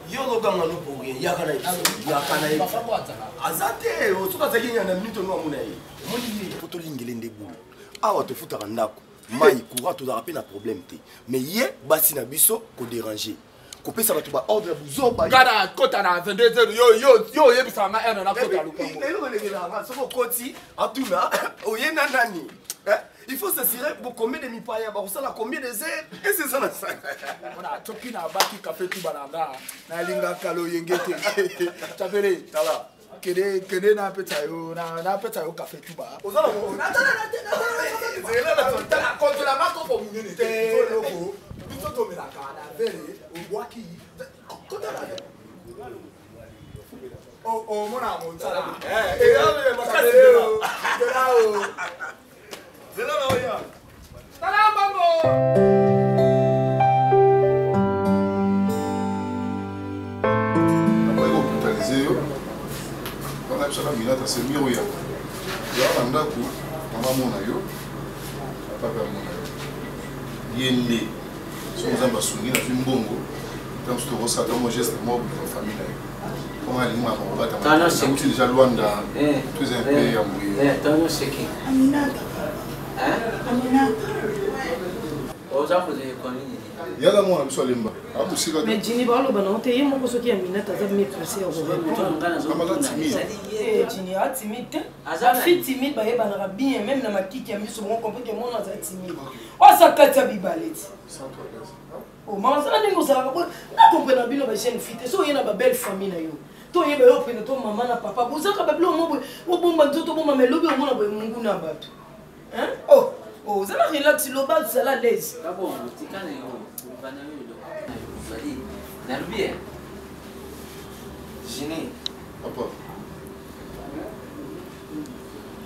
yo ozoganga no pour rien yaka na yaka na ye aza te soki azalaki na minute ono amona ye omoni ye po tolingele nde bulu awa tofutaka ndako mai courant tozalaka mpe na problème te mais ye basi na biso koderange kopesa bato baordre ya buzoba nga na kota na 22 heures yo yo yo oyebisaka nga heure nakota lupango eloko elekelaka soki okoti atuna oye na nani eh? il faut s'assurer pour combien de mipaya bakosala combien de heures et c'est ça na ça ona soki nabaki kafe tuba na nga nalingaka loyenge te tafele tala kende kende napesa yo napesa yo kafe tuba kontola nga kopo monene te eloko biso tomelaka na vere obwaki kota na vere omona mosala zela na oya tala mbongo nakoki kobrutalize yo wana biso na minata semi oya ya na ndako mama amona yo papa mpe amona yo ye nde Soki Nzambe asungi nazwi mbongo, ntango mosusu tokosala ata mwa geste moko boye na famille na ye. Mpo ngai alingi makambo Tano kobatama. seki. Nauti déjà Luanda, Eh, to eza un eh, peu ya boye. eh, tono seki. Aminata. Hein? Aminata. Oza kozela nini? Yala mwana biso alemba. Amusika te. Mais Jini baloba na yo te ye moko soki Aminata aza mieux placé ya korépondre. Jini a timide te. Aza Ba fille timide bayebanaka bien même na makiki ya miso bongo comprendre que mwana aza timide. Oyo aza kati ya bibale ti. Oh, mama sala ndenge ozalaka boye na comprendre bino ba jeune fille te so oye na ba belle famille na yo to oyeba yo pene to mama na papa bozaka babilo mo boye obomba nzoto obomba mais lobi omona boye mungu na bato. Hein? Oh, oh, ozala relax loba zala à l'aise. Kabongo, tika na yo, koloba na yo eloko na yo ozali. Nalobi eh. Jini. Papa.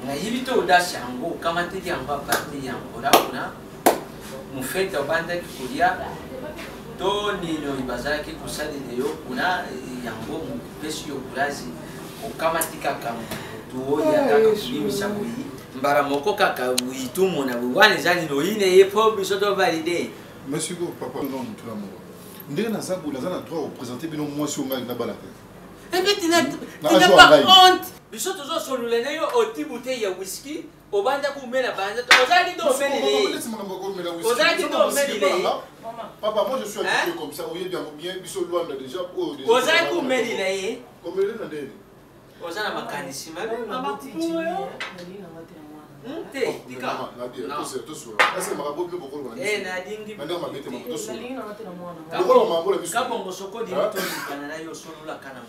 Nayebi te audace yango okamateli yango apateli yango na kuna mofete obandaki kolia to nini oyo bazalaki kosalela yo kuna yango mopesi yo courage okamati kaka motu oyo kaka kobimisa boyi mbala moko kaka itumona boyi wana eza nini oyine ye mpo biso tovalide. Mais sikoyo papa, non motu na moko. Ndenge naza boye naza na droit ya kopresente bino mwasi oyo ngai nabala te. Eh bien, tu n'as Na tu n'as âge pas wa ngai. honte. Biso tozosolola na yo oti bouteille ya whisky obanda komela banza ozalaki nde omelile ye ozalaki nde omelile ye. Papa, moi je suis habitué comme ça. Oyebi yango bien biso Luanda déjà oyo déjà. Ozalaki komelila ye. Komelila na ndenge. Oza na makanisi mabe mama te tika. Eh, nalingi Kabongo soko olingi tolukana na yo osololaka na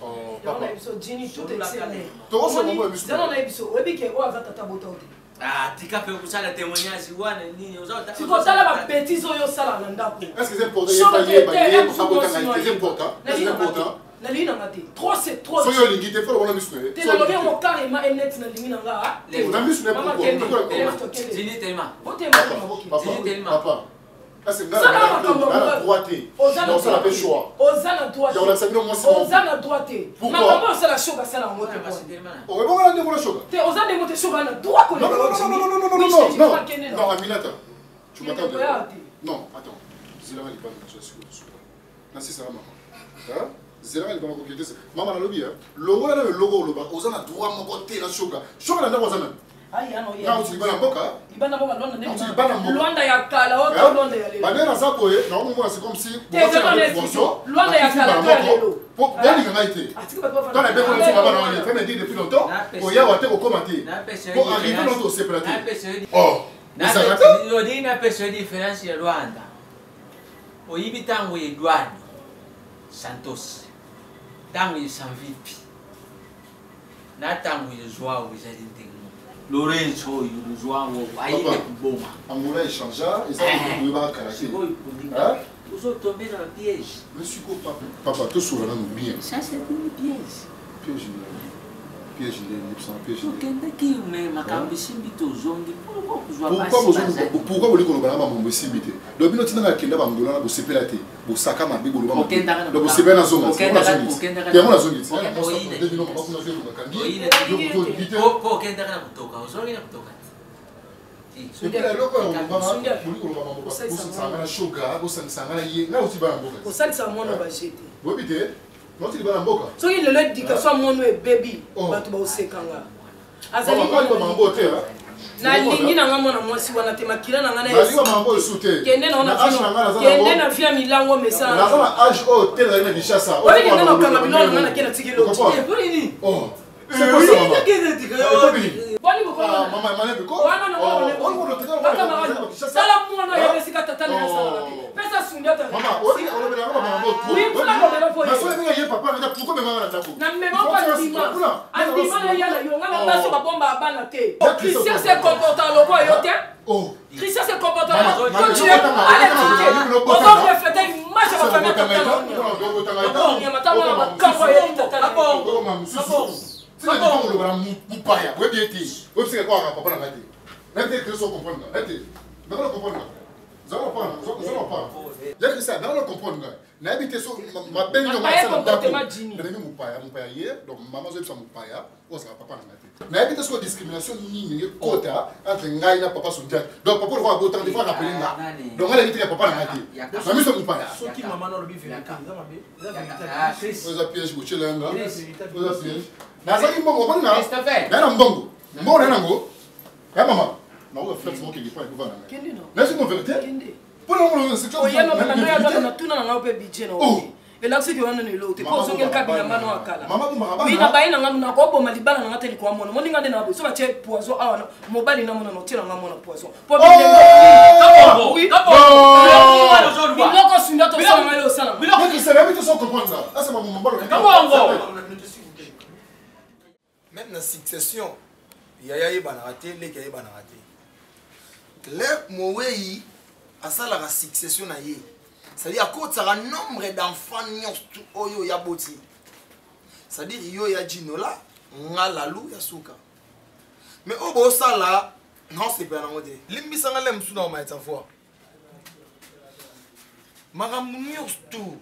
Yango na biso Jini tout excellent. Zala na biso oyebi ke oyo aza tata bota te. Ah, tika mpe kosala témoignage wana nini oza Sikoyo tala ba bêtises oyo osala na ndako. Est-ce que c'est important? Soki te, Yeba, te, yeba, eh, abota mwasi ngai te, c'est important. Nalingi C'est na nga te. important. Nalingi na nga te. Trop c'est trop. Soki olingi te, faut lobona miso na ye. Te nalobi yango carrément et net nalingi na nga. te. Na miso na ye Mama pourquoi? kende, Pourquoi? lève-toi, kende. Jini telema. Botema mama. Papa, Jini telema. papa. Est-ce que ngai Sala na- makambo ngai na ya droit te. Oza na Na osala droit pe te. choix. Oza na droit Ya kolakisa bino mwasi moko. Oza na droit te. Pourquoi? Makambo oyo osala shoka asala yango te bwana. Oyebonga na ndenge wana shoka. Te oza ndenge te shoka na droit Non, non, non, non, non, non, non, non, Oui, non, je non, te dis, kende na. non, Aminata, tu m'attends. Kende koya te. Non, attends. Zelanga libanda na sikoyo tosuka. Nasisaka mama. Hein? Zelanga libanda kokende te. Mama nalobi hein. Longola na eloko oloba oza na droit moko te na shoka. Shoka na ndako aza nani? Ayi, ano, ye. Na uti libanda mboka. Libanda mboka Luanda nde Nauti libanda. libanda mboka. Luanda ya kala oyo to Luanda ya lelo. Bande naza boye, naomona c'est comme si Te, zala na explique. Luanda ya kala to ya lelo. Bolinga ngai te. Atika bato bafanda. Quand la belle on mama na wani, fait me dire depuis longtemps, oya te kokoma te. Po arriver na tosepela te. Oh, ezalaka te. Olingi napesa yo différence ya Rwanda. Oyibi ntango Eduardo Santos, ntango ye Sanvipi na ntango ye Joao ezali ndenge moko. Lorenzo oyo Joao ayebi Papa. koboma. Angola échangea, eza koyebaka kala te. Sikoyo kolinga. Ozotombe na piège. Mais sikoyo papa, papa tosola nanu bien. Ça c'est une piège. Piège nini? Piège nini? Yebisanga piège nini? Tokendaki me makambo esimbi tozongi. Pourquoi kozwa Pourquoi basi bozo bazali? pourquoi bolingi koloba na mambo esimbi te? Donc bino tinanga kenda bangola na bosepela te. Bosaka mabe boloba mabe. Okendaka na Donc bosepela na zonga. Yango nazongi te. Oyine. Nde bino mama kuna zo bakangi. Oyine. Yo moto olingi te. Po okendaka na kotoka, ozongi na kotoka te. Et puis eloko ya kolobaka, bolingi koloba mambo bosangisa nga na shoga, bosangisa nga na ye. Ngai oti bana mboka. Kosalisa mwana baje te. Boyebi te? Nauti libala mboka. Soki lelo éducation ya mwana oyo ebebi, bato baosekanga. Azali Mama, ngai mambo te. nalingi na nga mwana mwasi wana te makila na nga na Nalingi mambo oyo te. Kende na Na âge na ngai naza kende nango. na vie ya milango mesana. Naza na âge oyo te nazali na Kinshasa. Oyebi kende na okanga biloko na nga na ke na tiki loti. Oh. C'est quoi ça, maman? Boni bokolo Ah, maman, maman, ko? Wana na Oh, mwana oh, oh, oh, Baka oh, mara. Tala mwana oyo esika tata na ye asalaka te. Pesa Sundiata. Mama, oyebi olobelaka ba maman trop. Oui, mpona kolobela mpo ye. Mais soki ebengaki ye papa, mais pourquoi memanga na ndako? Na mema mpo andima. Andima na ya na yo nga na basi babomba bana te. Ya Christian se comporte lokola yo te. Oh. Christian se comporte Mama, lokola mama, toi tu es mama, à l'éduquer. mama, Ozo refléter image ya bafamille ya tata na yo. Nyama ta mwana makambo ayebi tata na ye. Okoma mosusu. Tina likambo koloba na mopaya, oyebi ye te. Oyebisaka kwaka papa na ngai te. Nayebi te Kristo comprendre nga. Nayebi te. Nakona comprendre nga. Zala pa, zala pa. Ya Christian, na comprendre ngai. Nayebi te so mabe nini yango asala ndako. Namemi mopaya, mopaya ye, donc mama azoyebisa mopaya oyo azalaka papa na ngai te. Nayebi te soko discrimination nini ndenge ekota entre ngai na papa Sundiata. Donc papa lokola abotanga te, faut rappeler nga. Donc ngai nayebi te ya papa na ngai te. Na miso ya mopaya. Soki mama na olobi verite, eza mabe. Eza verite. Oyo eza piège botyela nga. Oyo eza piège. Nazalaki mbongo, omoni na naye na mbongo. Mbongo naye nango. Ya mama. Nakoka flex moko kende epai kovanda ngai. Nayebi mo verite. Natuna na ngai mpe budget na elakisi ke wana na eloko te mpo ozongeli ka bilamba no akala wi na baye na ngai nakoboma libala na ngai te likwa mwana moninga nde na boye so batie poison awa mobali na mona notie na ngai mwana poison mpo biloko sunda tosala ngai osala Meme na succession yaya ayebanaka te leki ayebanaka te le moweyi asalaka succession na ye c'est-à-dire akotisaka nombre d'enfants nyonso oyo ya boti c'est-à-dire yo ya jinola nga lalu ya suka mais oyo bosala naosepela nango te limbisanga le mosusu na omaetsa voi makambo nyonso tu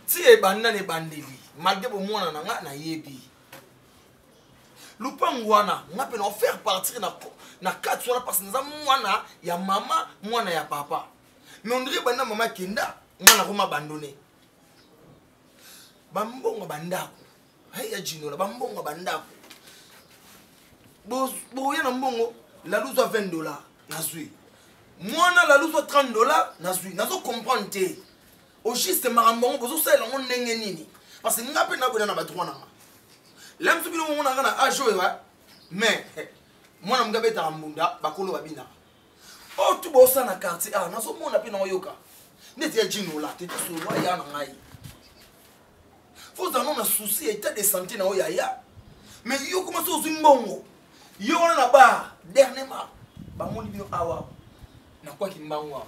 ti ebanda na ebandeli malgre bomwana na nga nayebi lupangu wana nga mpe na faire partir na, na kati wana parce naza mwana ya mama mwana ya papa mais ondire ebanda mama akenda nga nakoma abandonne bambongo bandako hey, ya jinola bambongo bandako boya na mbongo laluzwa 20 dollar nazwi mwana laluzwa 30 dollar nazwi nazo comprendre te au juste makambo yango bozosalela yango ndenge nini parce que nga mpe naboyela na badroit na nga la mosu bino momonaka na age oyo mais mwana moto abetaka mbunda bakolo babinaka oyo tu bosala na quartier awa nazomona mpe naoyoka neti ya jinola te tosolola ya na ngai fo ozala nano na souci ya état de santé na yo yaya mais yo koma so ozwi mbongo yo wana na bar dernièrement bamoni bino awa nakwaki mbango awa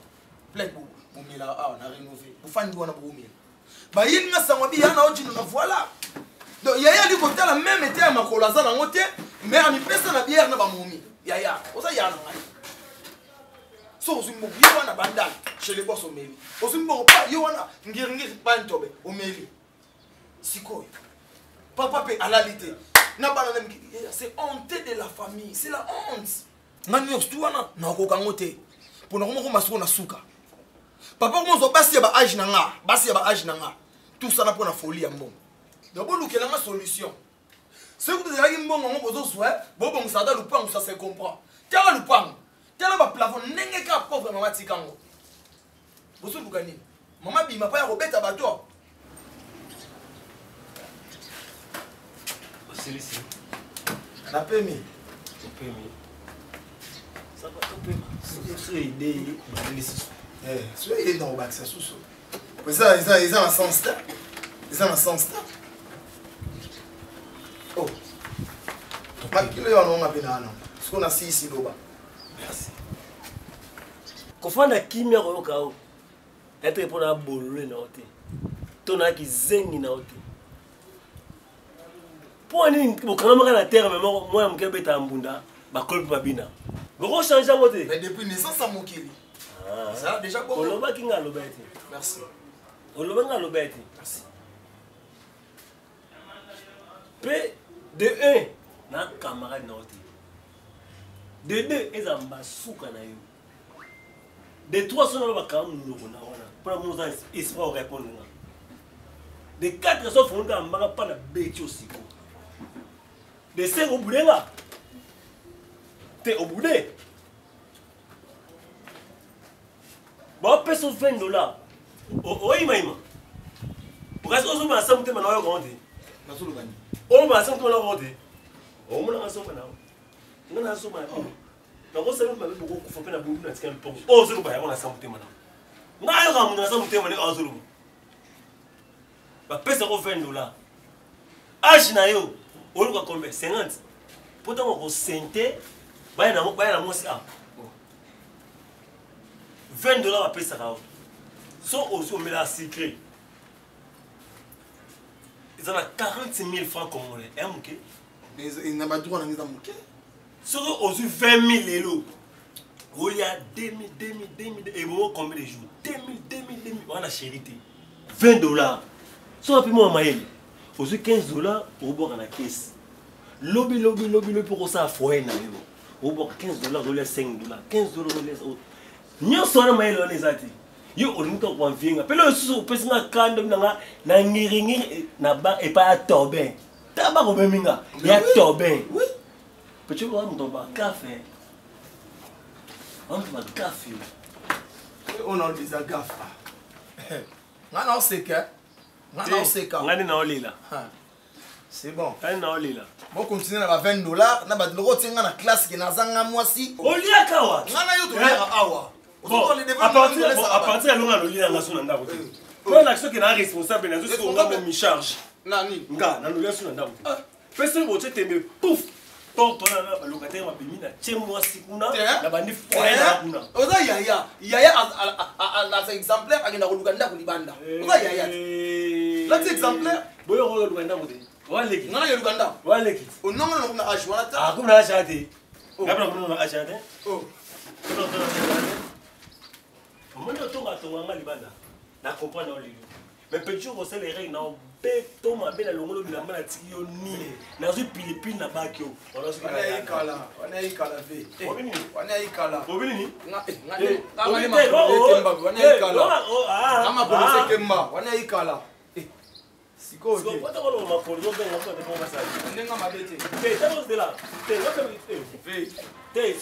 plein bomelaka awa na rénové bofandi wana boomela bayeli nga sango abi ya na ojino na voilà donc yaya ali kotala meme ete ya makolo aza nango te mais amipesa na biere na bamomi yaya oza ya na ngai so ozwi mbongo ye wana bandal chez le boss omeli ozwi mbongo pa ye wana ngiringiri pa ntobe omeli sikoyo papa mpe alali te na bana na mikili eh, c'est honte de la famille c'est la honte nga nyonso tu wana nakoka yango te mpo nakoma koma soko na suka papa komozwa basi ya baage na nga basi ya baage na nga tusana mpo na folie ya mbongo donc bolukela nga solution soki kutu ezalaki mbongo yango bozozwa bobongisa ata lupango ça se comprend tala lupango tala baplafond ndenge kaka pauvre mama atika yango bozoluka nini mama bima mpo ya kobeta bato osilisi napemi opemi so idei bandi lisusu eh, so idei na kobakisa susu eza eza eza na sens te eza na sens te oh makilo yo anonga mpe na wana sikoyo nasilisi loba merci kofanda kimia koyoka yo yateke mpo na bolole na yo te to na kizengi na yo te mpo nini bokangamaka na terme moko mwana moke abetaka mbunda bakolo mpe babina bokochange yango te mais depuis naissance ya mokili ah. ezala déjà bongo olobaki nga aloba ye te merci olobaki nga aloba ye te merci mpe de 1 na camarade na yo te de 2 ezala mbasuka na yo de 3 so nalo bakanga monoko na wana mpona moza esprit orépondre nga de 4 so fongoli kaka mbanga mpa na beti osiko de 5 obude nga te obude baopesa 20 dollar oyimayima okasi ozomba na sa motema na oyoka ngo te olomba na sa motema na oyoka ngo te omonaka somba na yo nga na somba na bino nakosala mabe bokokufa mpe na bundu na tika lupango oyo ozoloba yango na sa motema na nga ayoka moto na sa motema nde azoloba bapesako 20 dollar age na yo oluka combien 50 mpo ntango okosente baya na mwasi a 20 dollar bapesaka yo so ozwi omelaka sucre eza na 40 000 francs congolais ya moke na badroit nanga eza moke soki ozwi 20 000 lelo Olia 2000, 2000, 2000, et bon, combien de jours 2000, 2000, 2000, wana chéri te. 20 dollars. So api mwa mayele. Ozwi 15 dollars, obwaka na caisse. Lobi, lobi, lobi, lobi, mpo kosala foyer na yo. Obwaka 15 dollars, olia 5 dollars. 15 dollars, olia. Nyonso wana mayele wana eza te. Yo olingi kaka koanvie nga. Pele osusu opesi nga kanda na nga na ngiringiri na ba epai ya Tobin. Tala bakomemi nga ya Tobin. Petit oyo moto bagafe. Moto bagafe yo. Oyo nalobi eza gafe. Nga naoseka, nga naoseka. Nga nde naolela. C'est bon. Nga nde naolela. Bokontinue na ba 20 dollars na bato loko otie nga na classe ke naza nga mwasi. Oliaka wa. Nga na yo toliaka awa. Bon, à partir ya longa lolia nga so na ndako te. Mpo na soki na responsable nazo soki nga mo mi charge. Nani? Nga nalolia so na ndako te. Mpe soki botie tembe pouf porte wana na balocataire babimi na tie mwasi kuna na bandi foyer na kuna. Oza yaya, yaya aza exemplaire, akenda koluka ndako libanda. Oza yaya te, lati exemplaire. Boyo koluka ndako te, waleki. Nga nayeluka ndako. Waleki. Ononga na kuna age wana te. Akumi na age te, ngapena kuna na age te. Omoni otongatonga nga libanda na comprendre yo lelo, mais petit okosala erreur na obeto mabe na longolo bilamba natiki yo nini, nazwi pilipili na baki yo. Wana yikala, wana yikala ve, wana yikala. Obi nini? Wana yikala, makolo sekemba, wana yikala sikoyo. Makolo ozobenga ndenge mabe te. Te, te,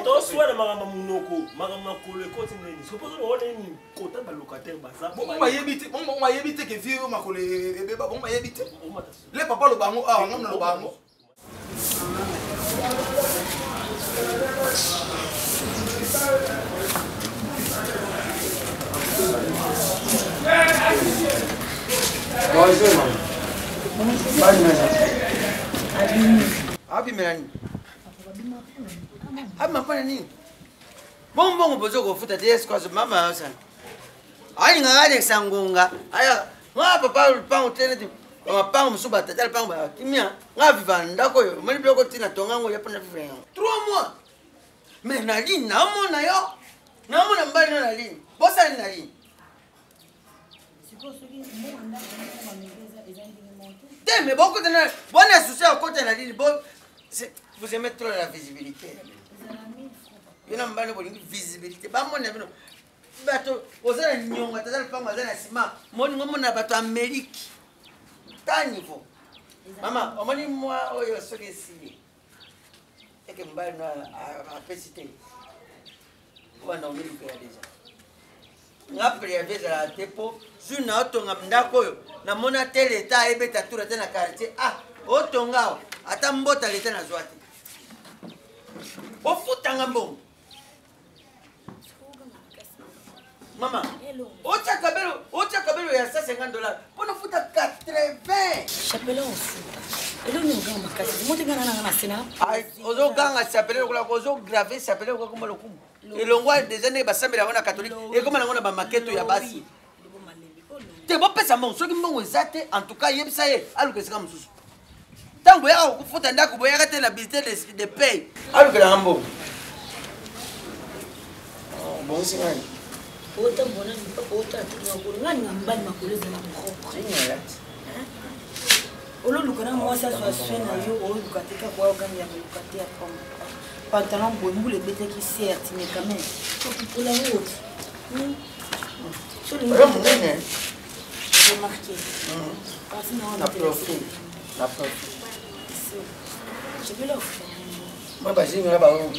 toswana makambo monoko, makambo makolo ekoti ndeni sikopo wana nini kota balocataire baza. Bongo bayebi te, bongo bayebi te ke vie oyo makolo ebeba. Bongo bayebi te le papa aloba yango awa, ngam naloba yango. Bonjour maman. Bonjour. Abimela nini? Abima mpona nini? Bongo bozo kofuta te yesu mama osala. Alingaka alekisa ngonga. Aya nga papa lupango te neti mapango mosusu batata lupango bakimia. Nga viva ndako oyo omoni biloko ntina tonga yango ya mpona vivre yango. 3 mois. Mais na ligne naomona yo. Naomona mobali no na ligne. Bosali na ligne. Te, mais bokota na bona susi ya kokota na ligne bo vous aimez trop la visibilité. Yo na mobali bolingi visibilité. Bamona bino bato oza na niongo, tata lupango aza na nsima, moningo omona bato Amerike ta niveau. Mama omoni mwa oyo soki esili eke mobali no apesi te wana omilukela deja. Nga préavis ezalaka te mpo jour na otonga ndako oyo namona te leta ayebeta tour te na quartier. Ah, otonga awa ata mbota leta nazwa te, ofutanga mbongo. Mama otya kabelo, otya kabelo ya 150 dollars mpo nafuta 80. Chapelet ofuta eloni oganga makasi mote nga nanga na sena. Ozoganga chapelet lokola ozograve chapelet lokola komba lokumu elongwa deja ndenge basambela yango na catholique, ekoma nango na bamaketo ya basi te. Bopesa mbongo soki mbongo eza te. En tout cas yebisa ye aluka esika mosusu. Ntango boyaka kofuta ndako, boyaka te na bulletin de paye. Alukelaka mbongo bongisi ngani. Otambola lipapa, otala te makolo ngani na mobali, makolo ezala propre. Ololuka na mwasi azwa soin na yo, oluka te kaka oya ogangi ya koluka te ya pantalon boye mbula ebetaki, certes, mais quand même okipola yango. Oyo monene. Remarqué parti na na profil, na profil. Chepela ofuta. Mwa bazingi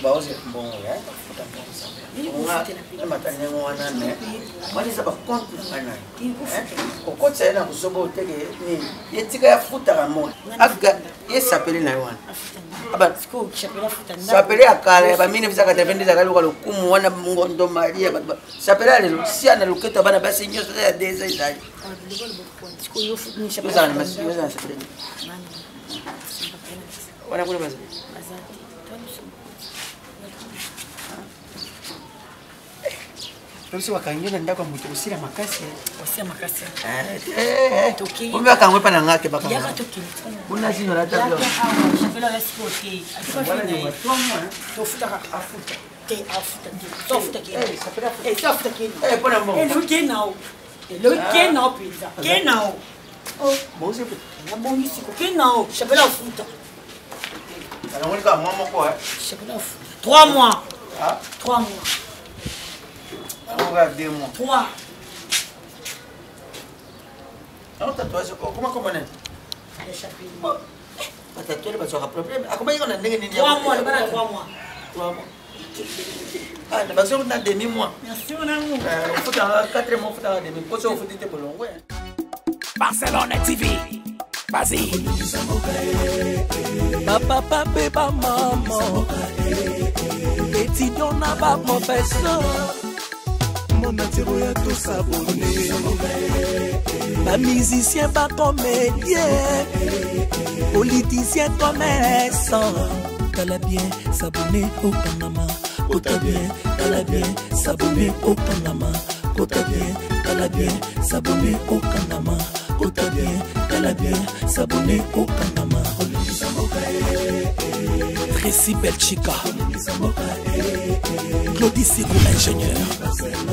baozela mbongo bafuta mbongo namata ndenge wana, me wana eza bacompte na ngai nayo kokotisa ye na kosoba oteke nini. Ye tika ya futaka mbongo afika ye sapele na ye wana sapele ya kala ya ba 1990 ezalaka loka lokumu wana ngondo maria. Sapele ya lelo sia na loketo ya bana basi nyonso ya deza ezali ozala na sapele wana kuna baza. Biso bakangi na ndako ya moto kosila makasi. Osila makasi. Omi bakango epa na nga te, bakanga kuna zino na tablo. Tofutaka afuta. Te afuta te. So afuta ke. Eh, so afuta ke. Eh, pona mbongo. Eh, ke nao. Lelo ke nao mpenza. Ke nao. Oh, nabongisi ko ke nao. Chapela afuta. Nalongoli kaka mwa moko. Chapela afuta. 3 mois. Ah? 3 mois. Nalongoka 2 mois. 3. Yango tatouage okoma koma nani? Batatouage bazwaka problème. Akomaki na ndenge nini? 3 mois, loba na 3 mois. 3 mois. Ah, bazwaki na demi mois. Merci mon amour. Ofutaka 4 mois, ofutaka demi. Poso ofuti te bolongwe. Barcelone TV. Vas-y. Bapapa mpe bamama, étudiant na baprofesseur, monatiro ya tosabone, bamusicien, bacomédien, politicien, commerçant, tala bien, sabone okangama, kota bien, tala bien, sabone okangama, kota bien, tala bien, sabone okangama, kota bien, tala bien, sabone okangama. Tracy Belchika, Claudie Sikou, ingénieur.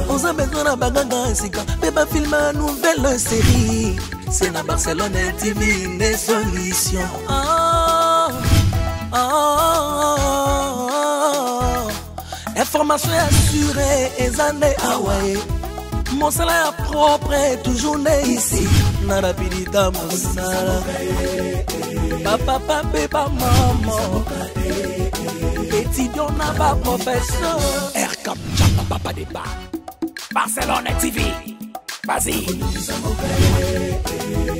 Oza besoin na baganga ya sika mpe bafilme ya nouvelle série, c'est na Barcelone TV nde solution. Ah, ah, ah, information ya sure eza nde awa ye, mosala ya propre toujours nde ici na rapidita mosala, bapapa mpe bamama, étudiant na baprofesseur. Rcap Chapa Papa Deba Barcelone TV. Vas-y.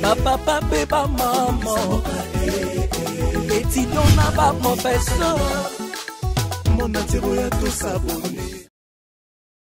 Bapapa mpe bamama, étudiant na baprofesseur, monatiro ya tosabone.